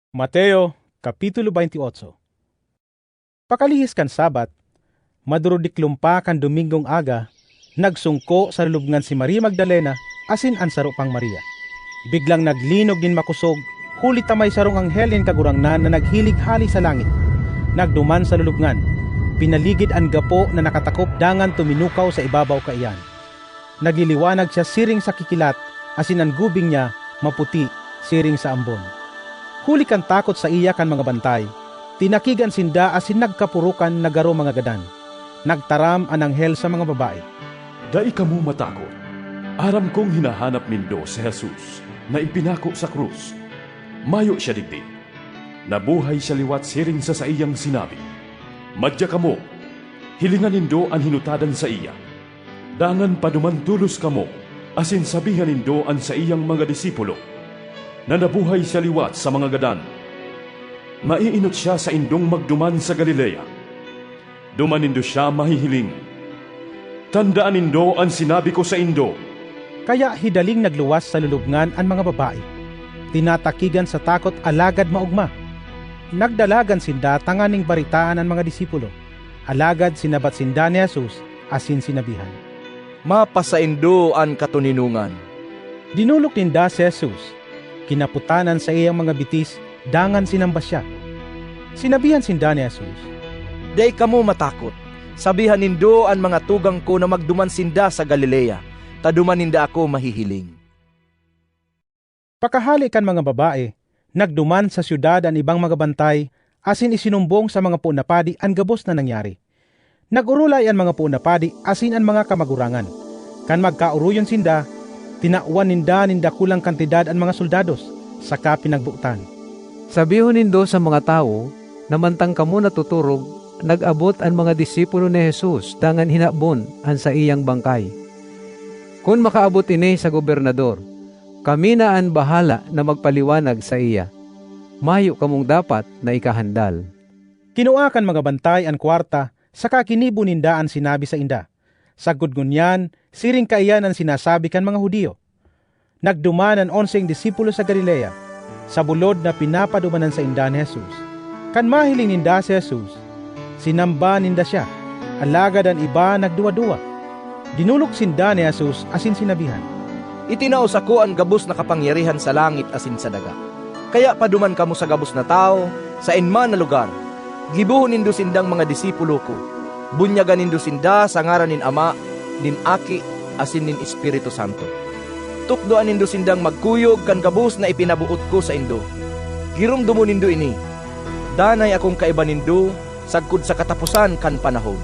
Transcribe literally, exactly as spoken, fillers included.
Mateo, Kapitulo twenty-eight. Pakalihis kan Sabbath, madurodiklom pa kan Domingong aga, nagsungko sa lulubngan si Maria Magdalena asin an saro pang Maria. Biglang naglinog nin makosog, huli ta may sarong anghel nin Kagurangnan na naghilig hale sa langit. Nagduman sa lulubngan, pinaligid an gapo na nakatakop dangan tuminukaw sa ibabaw kaiyan. Nagliliwanag siya siring sa kikilat, asin an gubing niya maputi siring sa ambon. Huli kan takot saiya kan mga bantay, tinakigan sinda asin nagkapurukan na garo mga gadan. Nagtaram an anghel sa mga babae, "Dai kamo matakot. Aram kong hinahanap nindo si Jesus na ipinako sa krus. Mayo siya digdi. Nabuhay siya liwat siring sa saiyang sinabi. Madya kamo, hilinga nindo an hinutadan saiya. Dangan paduman tolos kamo asin sabihan nindo an saiyang mga disipulo na nabuhay siya liwat sa mga gadan. Maiinot siya saindong magduman sa Galilea. Duman nindo siya mahihiling. Tandaan nindo an sinabi ko saindo." Kaya hidaling nagluwas sa lulubngan an mga babae. Tinatakigan sa takot alagad maogma. Nagdalagan sinda tanganing baretaan an mga disipulo, alagad sinabat sinda ni Jesus asin sinabihan, "Mapasaindo an katoninongan." Dinolok ninda si Jesus, kinapotan an saiyang mga bitis dangan sinamba siya. Sinabihan sinda ni Jesus, "Dai kamo matakot. Sabihan nindo an mga tugang ko na magduman sinda sa Galilea, ta duman ninda ako mahihiling." Pakahale kan mga babae, nagduman sa syudad an ibang mga bantay asin isinumbong sa mga poon na padi an gabos na nangyari. Nag-orolay an mga poon na padi asin an mga kamagurangan. Kan magkaoroyon sinda, tinawan ninda nin dakulang kantidad an mga soldados, saka pinagbotan, "Sabihon nindo sa mga tawo na mantang kamo natotorog, nag-abot an mga disipulo ni Jesus dangan hinabon an saiyang bangkay. Kun makaabot ini sa gobernador, kami na an bahala na magpaliwanag saiya. Mayo kamong dapat na ikahandal." Kinua kan mga bantay an kwarta saka ginibo ninda an sinabi sainda. Sagkod ngunyan, siring kaiyan an sinasabi kan mga Judio. Nagduman an onseng disipulo sa Galilea, sa bulod na pinapadumanan sainda ni Jesus. Kan mahiling ninda si Jesus, sinamba ninda siya, alagad an iba nagduwa-duwa. Dinolok sinda ni Jesus asin sinabihan, "Itinao sako an gabos na kapangyarihan sa langit asin sa daga. Kaya paduman kamo sa gabos na tawo, saen man na lugar, gibohon nindo sindang mga disipulo ko. Bunyagan nindo sinda sa ngaran nin Ama, nin Aki, asin nin Espiritu Santo. Tukdoan nindo sindang magkuyog kan gabos na ipinaboot ko saindo. Giromdomon nindo ini, danay akong kaiba nindo sagkod sa kataposan kan panahon."